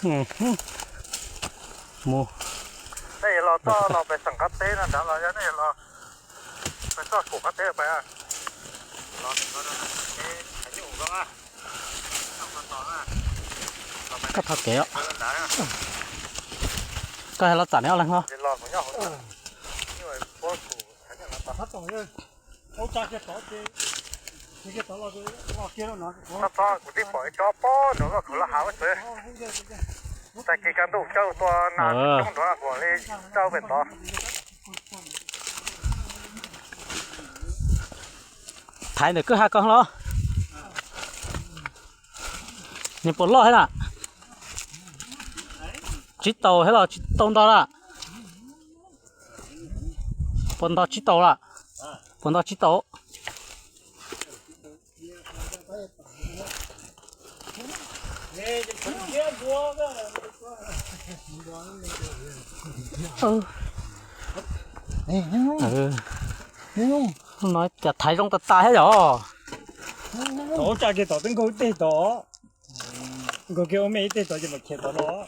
Mus. Nej los txoj los pem xeem qab teb no nrad los yog nej los pem txoj kaum qab teb pem. Koj thov kev os. Koj los txam neb ob leeg os. Kuv twb pom ib tsob pob nrov loj khaum loj hav xwb. Tag kis kaj ntug caw tua nas coob nrov huam li rau pem tod. Thaiv ntawm kwj ha ko los. Nws puas loj thiab na? Tsis tau thiab los tsis tau nto na? Puas nto tsis tau la? Puas nto tsis tau? No cas thaiv zoo tas tas thiab yom. Tod ua cas kiag tod twb nkaug ib teg tod. Nkaug kiag ua me ib teg tod ces mam khiav tod los.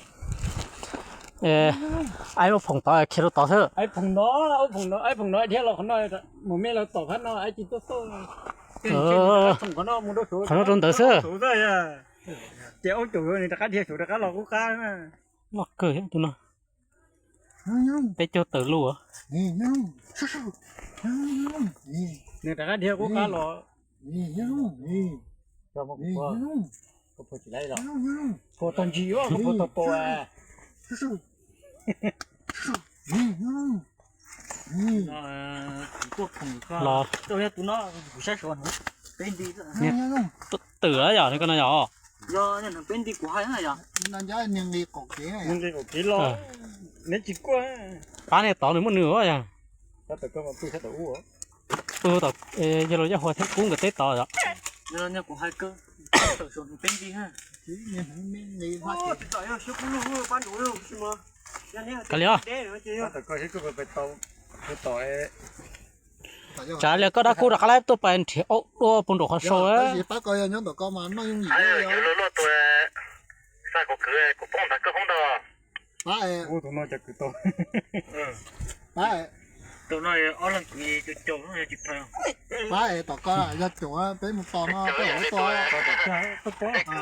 Aib ua phoom tod khiav rau tod xwb. Aib phoom no, aib phoom no, aib phoom no dhia los qhov no, mus me los tom phab no, aib tsis tuaj xauj. Qhov no rau ntawd xwb. Ces aub caum nws rov qab dhia saum rov qab los qub qab. Loj kawg tus no. Peb caug tawm lub. Nws rov qab dhia qub qab los. Puas tag ntsis, puas tag pau. Los twm yom, ko no yom. Yog peb nti kuv hais na yom. Nqis qaum kev los, neb tsis kuaj. Pab nej tod nws muaj nws yog. Yog los yaj hua thiab kub nkawd teb tod yom. Kav liam os. Tsam li koj dab kub rov qab lab tuaj pais nrhiav aub dua puag nraum qhov sau. Pab ko yog nyob ntawm ko mas noj yooj yim. Xa kuv kwv kuv poob ntawm koj hoob nrog. Pab es, pab es, pab es tom ko yog caum peb mus tos no peb hauv tos.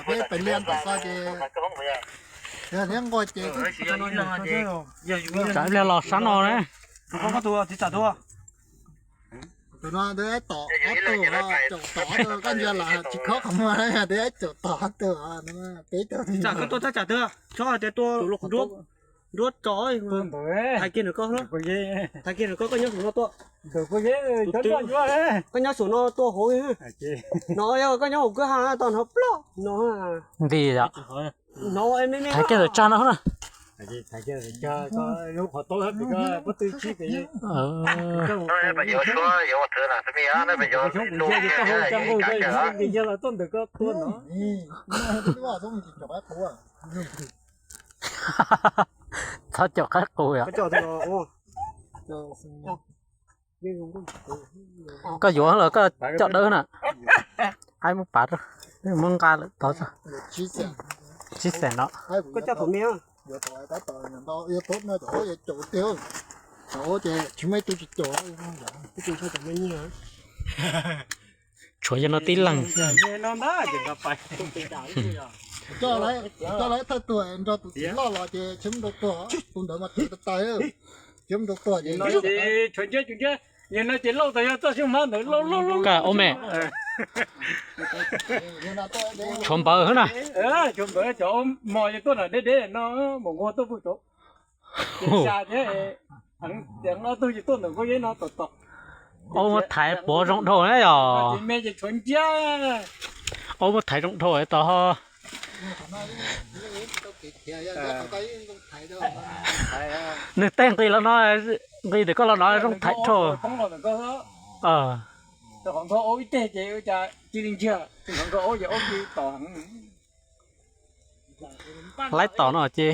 Peb pem liaj tom ko ces yog liab nquag ces tsam ib pliag los sab no na. Tus no twb tom ob tug, caum tom ob tug, koj ntsia los tsis khob qhov muag na, twb caum tom ob tug, peb tug. Tsam koj tuaj thaj tsam twg, txhob hais tias tuaj nruab tso. Thaiv kiag nram koj, thaiv kiag nram koj, koj nyob saum no tuaj. Koj nyob saum no tuaj hauv. No yog koj nyob hauv kwj ha tau hnov ploj no. Nti yom. Thaiv kiag ntawm tsag no na. Txhob caum qaib qus yom. Koj yuav los koj coj dawb na. Aib muab pav, muab nqa lawm tod. Tsib xees no. Tshuav yog no tib leeg. Coj lawv thawj tuag nrog tus txiv loj los ces tshiab nrau tuag, tus ntawd mas tawv tas tas, tshiab nrau tuag ces. Yog no ces lauj tas yog txoj xyoob hmab ntawd lauj lauj lauj. Ka ua me. Tshuav npawv na. Tshuav npawv, cov mos ces tuaj nram deb deb no, mus nquag tuaj pug tod. Ces xya thiab, ob tug ces tuaj ntawm nkuaj yeb no tom tom. Ua muab thaiv puav zoo dhau na yom. Ces me ces tshuav nciab. Ua muab thaiv zoo dhau tod ho. Nws tej nqis los no, nqis ntawm koj los no zoo thaiv dhau. Laib tom no ces.